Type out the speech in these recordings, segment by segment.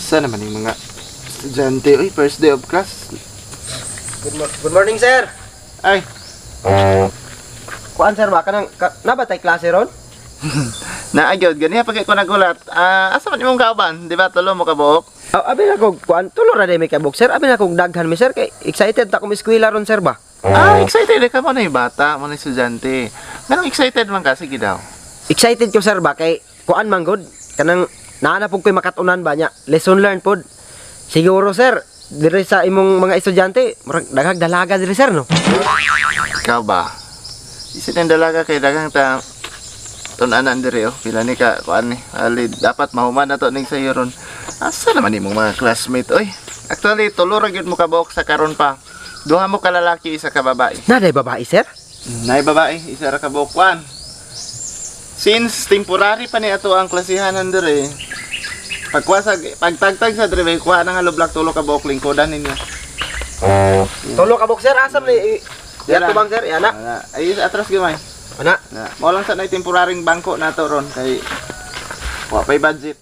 Asa naman yung mga estudyante? Uy, first day of class. Good morning, sir. Ay, Kuan, sir, ba kanang ka, na ba tay klase ron? Naagyod. Ganiha pag ko nagulat. Ah, asa man imong kauban? Di ba tulo mo kabuok? Aw, abi na kog kuan, tulo ra day may kabuk, sir. Abi na kog daghan mi, sir, kay excited ta ko eskwela ron, sir, ba. Ah, excited ka mo na yung bata, mo na yung estudyante. Nganong excited man ka? Sige daw. Excited ko, sir, ba kay kuan man gud kanang naa na pud ko'y makatunan ba niya. Lesson learned pod. Siguro, sir, dire sa imong mga estudyante, murag daghag dalaga dire, sir, no. Ikaw ba? Isa ng dalaga kay daghang ta tunanan dire oh. Pila ni ka kuan ni. Ali, dapat mahuman na to ning sayo ron. Asa naman imong mga classmate oy? Actually, tulo ra gyud mo kabuok sa karon pa. Duha mo ka lalaki, isa ka babae. Naday babae, sir? Nay babae, isa ra ka buok kuan. Since temporary pa ni ato ang klasihanan dire. Pagkuha sa pagtagtag sa dire, kuha na nga lublak tulo ka buok lingkodan ninyo. Tulo ka buok, sir, asam ni Yan Yato bang, sir? Yana. Ana, ay atras gamay. Ana. Na, mo lang sa na temporaryng bangko nato ron kay wa pay budget.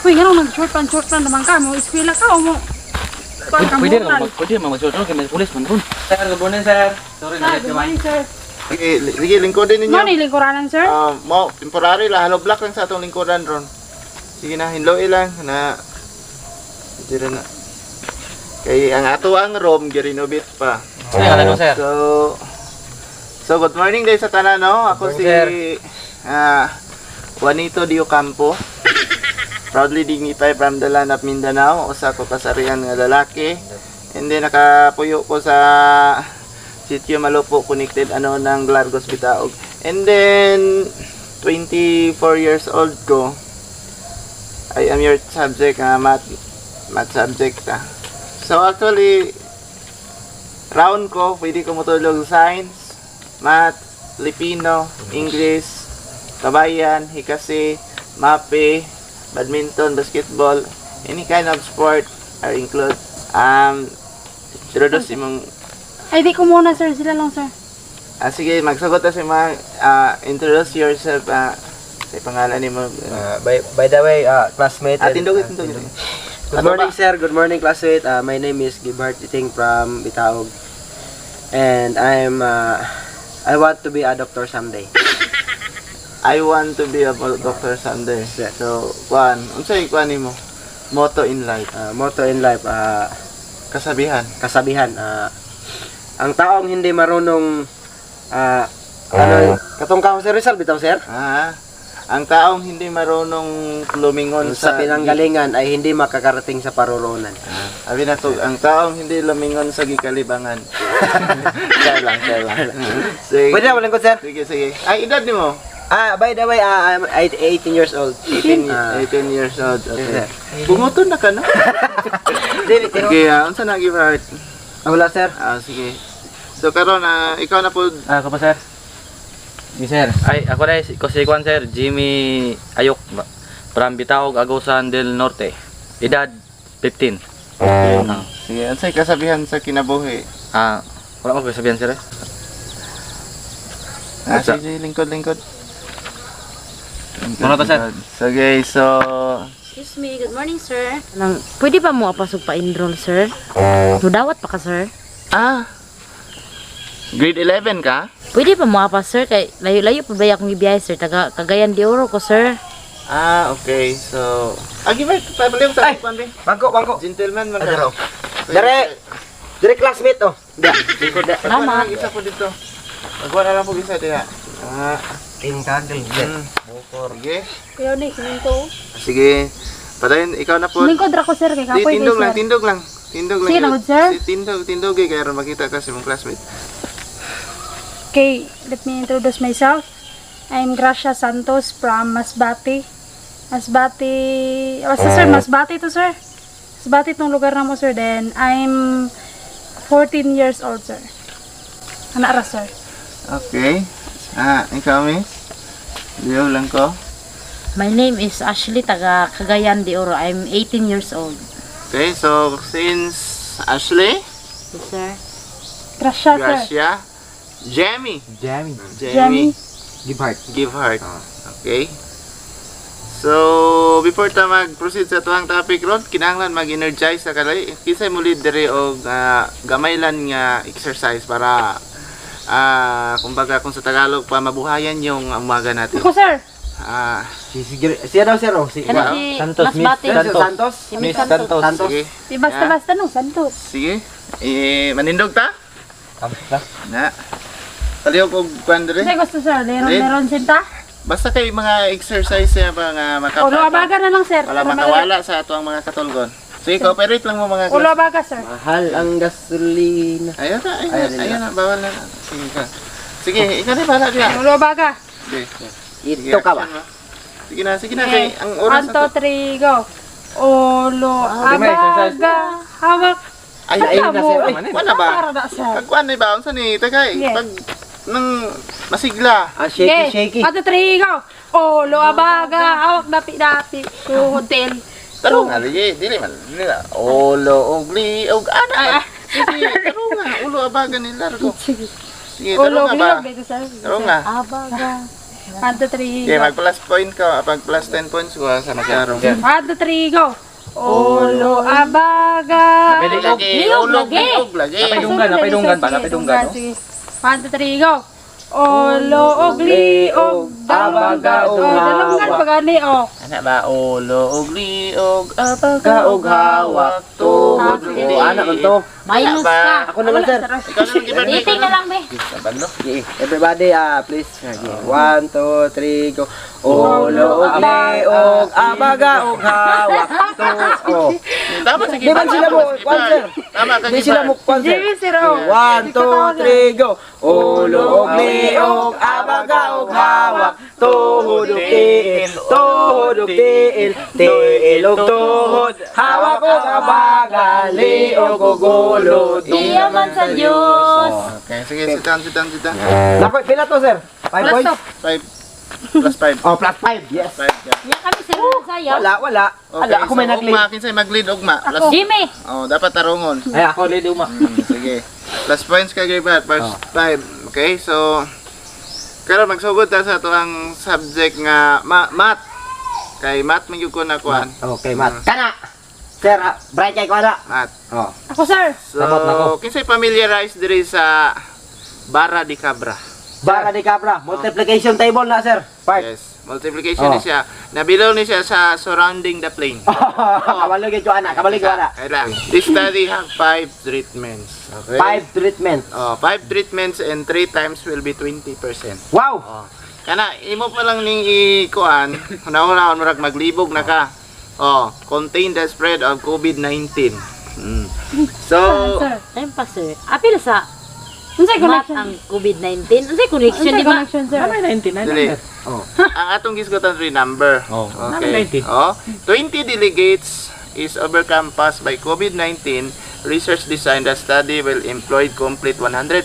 Uy, nga nag short pan short pan naman ka mo eskwela ka o mo kuan ka Pwede mo. naman pwede naman mag-short kay may pulis man ron. Sir, good morning, sir. Sorry na Good morning, sir. Sige, sige lingkodin ninyo. Mo ni lingkuranan, sir. Ah, mo temporary lah hollow block lang sa atong lingkuran ron. Sige na, hinloy lang na. Dira na. Kay ang ato ang room girenovate pa. Sige, ngalan mo, sir. So good morning day sa tanan, no. Ako Good si morning, Juanito Dio Campo. Proudly dignified from the land of Mindanao, usa ko kasarian nga lalaki. And then nakapuyo ko sa Sitio Malupo, connected ano ng Largos Bitaog. And then 24 years old ko. I am your subject, math subject ta. So actually round ko, pwede ko motulog science, math, Filipino, English, kabayan, hikasi, mape, badminton, basketball, any kind of sport are included. Introduce imong Ay, di ko muna, sir, sila lang, sir. Ah, sige, magsagot ta sa mga introduce yourself, sa pangalan nimo. By the way, classmate. Ah, tindog, tindog. Good morning, sir. Good morning, classmate. My name is Gibart Iting from Bitaog. And I want to be a doctor someday. I want to be a doctor someday. Sir. So, kuan, unsay kuan nimo? Motto in life, Motto in life, kasabihan. Kasabihan, ang taong hindi marunong, ano, katong ka Jose Rizal, bitaw, sir? Ah, ang taong hindi marunong lumingon sa pinanggalingan ay hindi makakarating sa paroroonan. Ah, abi na to, ang taong hindi lumingon sa gikalibangan. Kaya lang, kaya lang. Sige. Pwede na, walang ko, sir? Sige, sige. Ay, edad nimo? Ah, by the way, I'm 18 years old. 18, Ah. 18 years old. Okay. Yes, Bunguton na ka, no? Dili, pero- Okay, unsa na give heart? Ah, wala, sir. Ah, sige. So karon na ikaw na po. Ah, ako pa, sir. Sige, sir. Ay, ako na ko si Kwan, sir, Jimmy Ayok from Bitaog, Agusan del Norte. Edad 15. Ah, Sige, unsay kasabihan sa kinabuhi? Ah, wala mo sabihan, sir, eh. Ah, sige, sige, lingkod, lingkod. Lingkod, Ano to, sir? lingkod. Sige, so Excuse me, good morning, sir. Nang, pwede ba mo apasok pa-enroll, sir? Mudawat pa ka, sir? Ah, grade 11 ka? Pwede ba mo apas, sir? Kay layo-layo pa ba akong ibiyahe, sir? Taga Cagayan de Oro ko, sir. Ah, okay. So, ah, give it. Pabalik sa kuan be. Bangko, bangko. Gentleman man ka. Adaro. Dere, dere classmate, oh. Da, lingkod da. Pagkuha na lang isa po dito. Pagkuha na lang po isa diha. Ah, Tingkagel. Sige. Kuya ni kininto. Sige. Padayon, ikaw na po. Lingkod ra ko, sir, kay Di, kapoy kay tindog lang, sir. tindog lang. Tindog lang. Sige Yun. na, good, sir. Si, tindog, tindog eh, kaya ron makita ka sa mong classmate. Okay, let me introduce myself. I'm Gracia Santos from Masbate. Masbate, basta, sir, Masbate to, sir. Masbate itong lugar na mo, sir. Then, I'm 14 years old, sir. Anak ra, sir. Okay. Ah, ikaw, miss? Diyo lang ko. My name is Ashley, taga Cagayan de Oro. I'm 18 years old. Okay, so since Ashley, Yes, sir. Gracia, sir. Gracia, Jamie. Jamie. Jamie. Give heart. Give heart. Okay. So, So before ta mag-proceed sa tuang topic ron, kinahanglan mag-energize sa kalay. Kinsay mo lead diri og gamay lang nga exercise para kumbaga kung sa Tagalog pa mabuhayan yung umaga natin. Ako, sir. Siya daw sir oh. Si Kana si Santos, Miss Masbate. Santos. Santos. Si Miss Santos. Santos. Sige. Di basta-basta no, Santos. Sige. Eh, manindog ta? Kamusta? Na. Palihog og kwan diri. Kasi gusto, sir. Leron, Red. leron sinta. Basta kay mga exercise siya ba nga Ulo abaga na lang, sir. Wala Para makawala sa ato ang mga katulgon. Sige, cooperate lang mo mga Ulo class. abaga, sir. Mahal ang gasolina. Ayun na, ayun na, Ayun na. ayun na, bawal na. Sige ka. Sige, ikaw na bahala diya. Ulo abaga. Sige. Sige, Ito ka ba? action mo. Sige na, sige na kay ang oras 1, 2, 3, go. Ulo Di ba, exercise? abaga. Hawak. Ay, Ayun na sir. Ay, wala ba? Para na, sir. Pag kuan ba unsa ni tagay? Yes. Pag nang masigla. Shaky shaky. 1, 2, 3, go. Ulo abaga. Hawak dapi-dapi. Kuhutil. Tarong nga lagi, dili man dili na. Ulo og liog ana. Sige, tarong nga ulo abaga ni largo. Sige. Sige, Ulo tarong nga ba? liog dito, sir. Tarong nga. Abaga. 1, 2, 3, Okay, go. mag plus point ka, pag plus 10 points ko sa masyarong. 1, 2, 3, go. Ulo abaga. Dili lagi, Liog ulo lagi. liog lagi. Napaidunggan, napaidunggan ba? Sige, Napaidunggan, no? Sige. 1, 2, 3, go. Ulo og liog. Abaga og Oh, dalawang hawak. pa gani oh. Ana ba ulo og liog abaga Kaog hawak tuhod. Ah, sige. Oh, ana man to. Minus Ba? ka. Ako naman sir. Ikaw na lang giban. Meeting na lang, be. Kabalo. Okay, everybody, please. Okay. 1, 2, 3, go. Ulo og liog, abaga og hawak tuhod. Oh. Tama sa Di man sila mo, kwan sir. Tama ka Di sila mo kwan sir. Jimmy sir oh. 1, 2, 3, go. Ulo og liog, abaga og hawak, tuhod og tiil, tuhod og tiil, tiil og tuhod, hawak og abaga, liog og ulo. Iya man sa Diyos. Okay, sige, sit down, sit down, sit down. Nako, pila to sir? 5 points? 5 plus 5. Oh, plus 5, yes. 5. Yeah. Iya kami sir saya. Wala, wala. Okay, Ala, ako may so, nag-lead. Ugma, kinsay mag-lead ugma. Plus, Jimmy. oh, dapat tarungon. Ay, ako. Ako, lady uma. Sige. Plus points kay Gibat, plus 5. Okay, so karon magsugod ta sa atuang subject nga math. Kay math man gyud ko na kuan. Okay, Matt. Kana! Sir, bright kay ko ana. Math. Oh. Ako sir. So, Sabot na ko. kinsay familiarize diri sa bara di cabra? Bara di cabra, multiplication table na sir. Part. Yes, multiplication Oh. ni siya. Nabilaw ni siya sa surrounding the plane. Kabalo gyud ko ana, kabalo gyud ko ana. Kailang. This study have 5 treatments. Okay. 5 treatment. Oh, 5 treatments and 3 times will be 20%. Wow. Oh. Kana imo pa lang ning ikuan, hunahunahon murag maglibog na ka. Oh, contain the spread of COVID-19. So, Sir. Time pa sir. Apil sa Unsay math connection? ang COVID-19. Unsay connection Unsay di ba? connection sir? Namay 99. dili. Oh. Ang atong gisgutan rin number. Oh. Okay. Namay 90. Oh, 20 delegates is overcome pass by COVID-19. Research design the study will employ complete 100%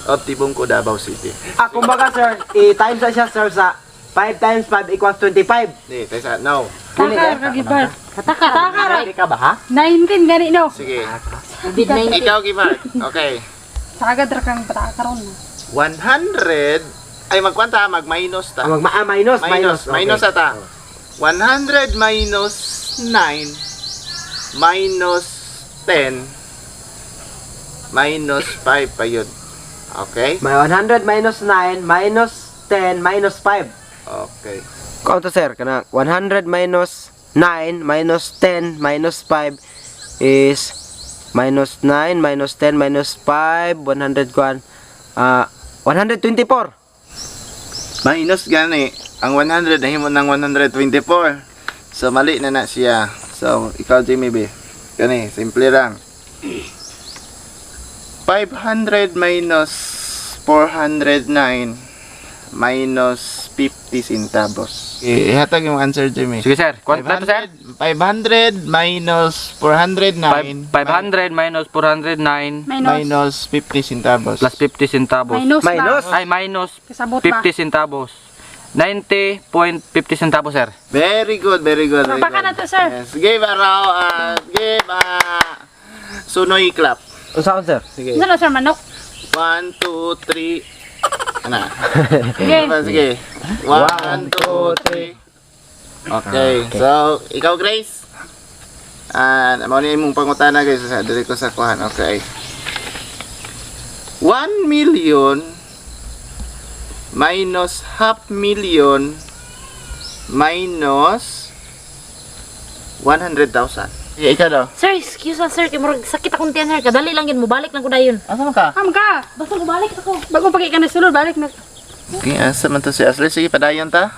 of Tibungco, Davao City. Kumbaga sir, i-times na siya sir sa 5 times 5 equals 25. Di, kaysa no. Takar ka gibart. Katakara. Takara. Ka ba ha? 19 gani no. Sige. COVID-19. Ikaw, Gibart. Okay. Sagad ra kang patakaron. 100 ay magkwanta mag-minus ta. Minus, Minus, minus. minus ata. 100 minus 9 minus 10 minus 5 pa yun. Okay? May 100 minus 9 minus 10 minus 5. Okay. Kaunto sir, kana 100 minus 9 minus 10 minus 5 is minus 9 minus 10 minus 5 100 kuan 124. Minus gani ang 100 nahimo ng 124. So mali na na siya. So ikaw Jimmy B. Gani, simple lang. 500 minus 409 minus 50 centavos. Ihatag yung answer, Jimmy. Sige sir, kwanto na to sir? 500 minus 409 500 minus 409 Minus. minus 50 centavos. plus 50 centavos. Minus. ba? Minus. Ay, minus Kasabot ba? 50 centavos. 90.50 centavos, sir. Very good, very good. Very Baka good. na to, sir. Yes, give a row, give a sunoy clap. Unsaon sir? Sige. Ano na sir manok? 1, 2, 3. Ana. Sige. Sige. 1, 2, 3. Okay. Ah, okay. So, ikaw, Grace. Ah, mao ni imong pangutana, guys, sa diri ko sa kuan. Okay. 1 million minus half million minus 100,000. Yeah, ikaw daw. Sir, excuse us, sir. Kay murag sakit akong tiyan, sir. Kadali lang yun. Mubalik lang ko dayon. Asa man ka? Am ka. Basta mubalik ako. Bago pagi ka na sulod, balik na. Okay, asa man to si Ashley? Sige, padayon ta.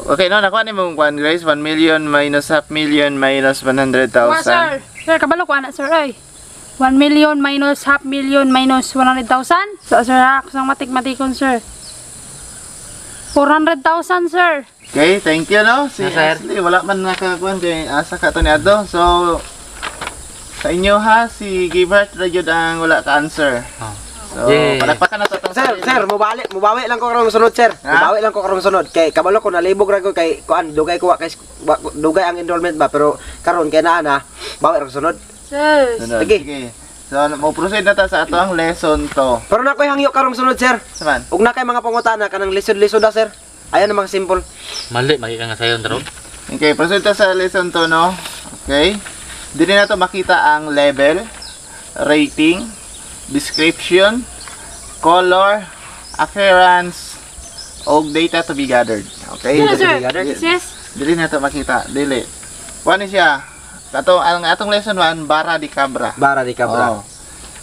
Okay, no, nakuha ni mong kuan, Grace. 1 million minus half million minus 100,000. Wa, sir. Sir, kabalo ko ana, sir, ay. 1 million minus half million minus 100,000. So, sir, ha, kusang matik-matikon, sir. 400,000, sir. Okay, thank you, no? Si Yes, sir. Ashley, wala man nakakuan kay asa ka to ni Adto. So, sa inyo ha, si Gilbert ra gyud ang wala ka answer. So, Yeah. palakpakan na to tong Sir, sarili. sir, mubali, mubawi lang ko karong sunod, sir. Ha? Mubawi lang ko karong sunod kay kabalo ko nalibog ra ko kay kuan dugay ko wa kay dugay ang enrollment ba, pero karon kay naa na bawi ra ko sunod. Sir. Sunod. Sige. Sige. So, mo proceed na ta sa ato ang lesson to. Pero na ko'y hangyo karong sunod, sir. Saman? Ug na kay mga pangutana kanang lisod-lisod na, sir. Ayan ang mga simple. Mali, mali ka nga sayon, daro. Okay, proceed ta sa lesson to, no? Okay. Dili na to makita ang level, rating, description, color, appearance, og data to be gathered. Okay? Sir, sir. Gathered. Yes. Dili na to makita, dili. Kuan ni siya. Ato ang atong lesson 1, bara di cabra. Bara di kabra. Oo.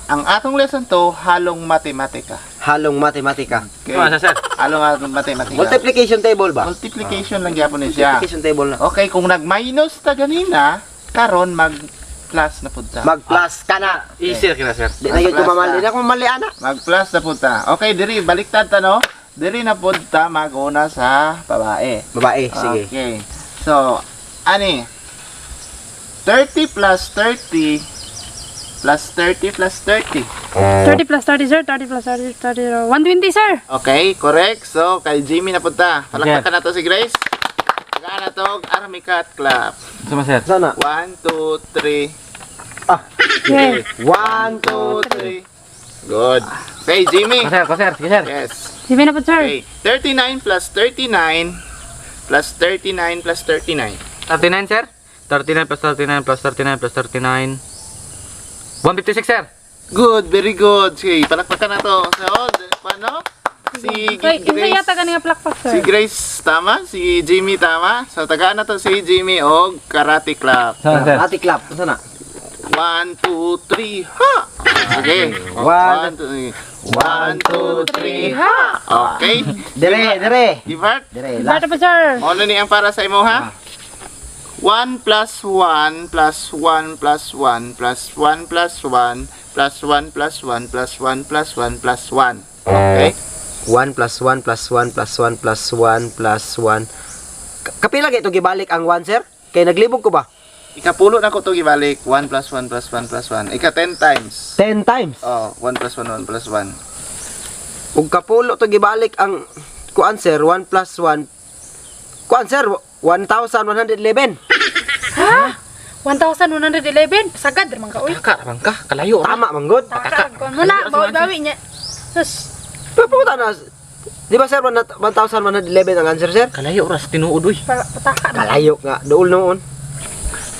Ang atong lesson 2, halong matematika. Halong matematika. Okay. Ano, sir? Halong atong matematika. Multiplication table ba? Multiplication lang gyapon ni siya. Multiplication table na. Okay, kung nag-minus ta ganina, karon mag-plus na pud ta. Mag-plus ka na. Easy ra kina, sir. Di na yun Mag-plus kumamali. ka. Di na kumamali, ana. Mag-plus na pud ta. Okay, diri baliktad ta, no? Diri na pud ta mag-una sa babae. Babae, sige. Okay. So, ani 30 plus 30 plus 30 plus 30. 30 plus 30, sir. 30 plus 30, 30, 120, sir. Okay, correct. So, kay Jimmy na punta. Palakpakan na to si Grace. Tagaan na to, Armicat Clap. Sama, sir. Sana. 1, 2, 3. Ah. Okay. 1, 2, 2, 3. Good. Okay, Jimmy. Ko, sir, ko, sir. Sige, sir. Yes. Sige na po, sir. Okay, 39 plus 39 plus 39 plus 39. 39, sir. 39 plus 39 plus 39 plus 39. 156, sir. Good, very good. Sige, palakpakan na to. So, paano? Si Okay, kinsa Grace. yata gani nga plakpak, sir? Si Grace tama, si Jimmy tama. So tagaan na to si Jimmy og karate clap. Sama, sir. Ati clap. Sana. 1, 2, 3, ha! Okay. One. 1, 2, 3. 1, 2, 3, ha! Okay. Dire, dire. Give heart. Dire, last. Bata po, sir. Ano ni ang para sa imo, ha? 1 plus 1 plus 1 plus 1 plus 1 plus 1 plus 1 plus 1 plus 1 plus 1 plus 1. Okay? 1 plus 1 plus 1 plus 1 plus 1 plus 1. Kapila kay ito gibalik ang 1, sir? Kay naglibog ko ba? Ikapulo na ko to gibalik. 1 plus 1 plus 1 plus 1. Ika 10 times. 10 times. Oh, 1 plus 1, 1 plus 1. Ug kapulo to gibalik ang kuan, sir, 1 plus 1. Kuan, sir, 1,111. Ha? 1,111? Sagad, man ka, uy. Taka, ramang ka. Kalayo. Tama man gud. Taka, kon mo na, bawi-bawi niya. Sus, Papunta na. Di ba, sir, 1,111 ang answer, sir? Kalayo ra sa tinuod uy. Pataka na. Kalayo nga, dool noon.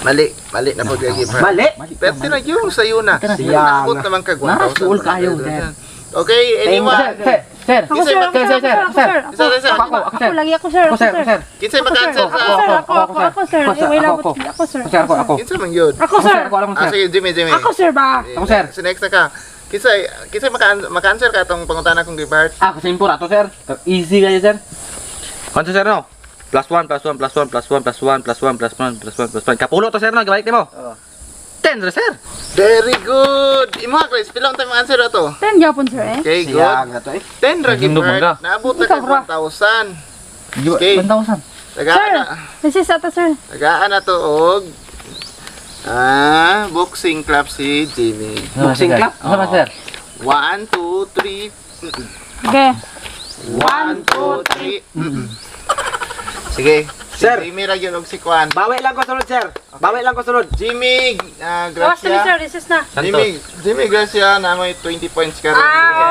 Mali, mali na po give heart. Mali. Pero na yung sayo na. Siya Naabot nga. naman kag Naras 1,000. dool kayo, sir. Okay, anyone? Sir, sir. Ako, sir, ako, sir, ako, sir, ako, sir. Isa, isa. Ako, ako, sir. Ako lagi ako, sir. Ako, sir, ako, sir. Kinsay maka-answer Ako, sa sir, ako, ako, ako, sir. Ako, sir, Eh, wala ako, po. Ako, sir. Ako, sir, ako, ako. Kinsay man yun? Ako, sir. Ako, alam mo, Ah, sir. sige, Jimmy, Jimmy. Ako, sir ba? Ako, sir. Si next na ka. Kinsay, kinsay maka-answer ka atong pangutana kong give heart? Ah, simple ato, sir. Easy kayo, sir. Kwanto, sir, no? Plus 1, plus 1, plus 1, plus 1, plus 1, plus 1, plus 1, plus 1, plus 1. Kapulo to, sir, no? Gabalik nimo. Oo. 10, ra, sir. Very good! Imo ha, Chris, pila ang answer ato? 10 gyapon, sir, eh. Okay, Siya good. nga to eh. 10 ra give Nindot man heart. ka. Naabot na Ikaw, kag bro. 1,000. Okay. 1,000. Tagaan Sir, na. this is ata, sir. Tagaan na to og boxing clap si Jimmy. Boxing clap? Ano, sir? 1, 2, 3. Okay. 1, 2, 3. Sige. Si Sir. Jimmy ra gyud og si Kwan. Bawi lang ko sunod, sir. Bawi lang ko sunod. Jimmy, Gawas na ni Gracia. sir, this is na. Jimmy, Jimmy Gracia na may 20 points karon. Ah,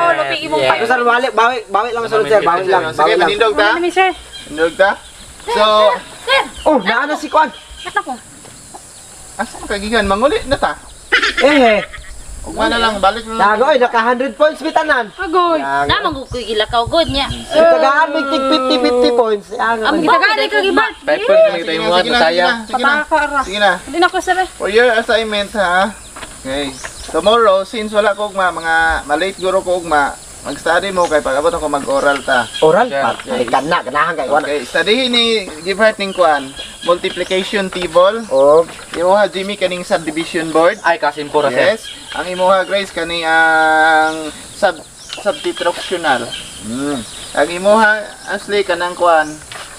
oh, lupi imong Ako, sir, bawi, bawi, bawi lang ko sunod, sir. Bawi lang, Sige, bawi lang. manindog ta. Ano ni sir? Manindog ta. So, Sir, Oh, naa na si Kwan. anak ko. asa man kagigan manguli na ta. Eh, Ugma na lang, balik na lang. Dago oy, naka 100 points bitanan. Agoy. Yang. Na mangukoy gilakaw god niya. Tagaan mig tig 50 50 points. Yang. Ang Gitagaan ka gibat. 5 points na Sige kita na, yung mga sige na, sige sayang. na, sige na. Pataka ra. Sige na. Hindi na ko, sir, eh. For your assignment, ha? Okay. Tomorrow, since wala ko ugma, mga malate guro ko ugma, mag-study mo kay pag abot ako mag-oral ta. Oral Sir. pa. Ay kana ganahan kay Kwan. Okay, studyhin ni give heart ning kuan. Multiplication table. Og Imuha Jimmy kaning subdivision board. Ay, kasim po ra, sir. Yes. Ang imuha Grace kani ang subtractional. Ang imuha Ashley kanang kuan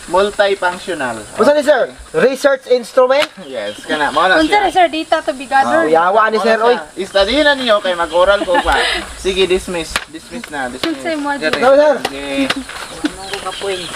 multifunctional. Unsa ni sir? Research instrument? Yes, kana mao na Unsa siya. rin, sir, data to be gathered. Uyawa ni sir oy. Studyhin na ninyo kay mag-oral ko pa. Sige, dismiss. Dismiss na, dismiss. Unsa imo, Sige. No, sir. Sige. Ano ko ka points?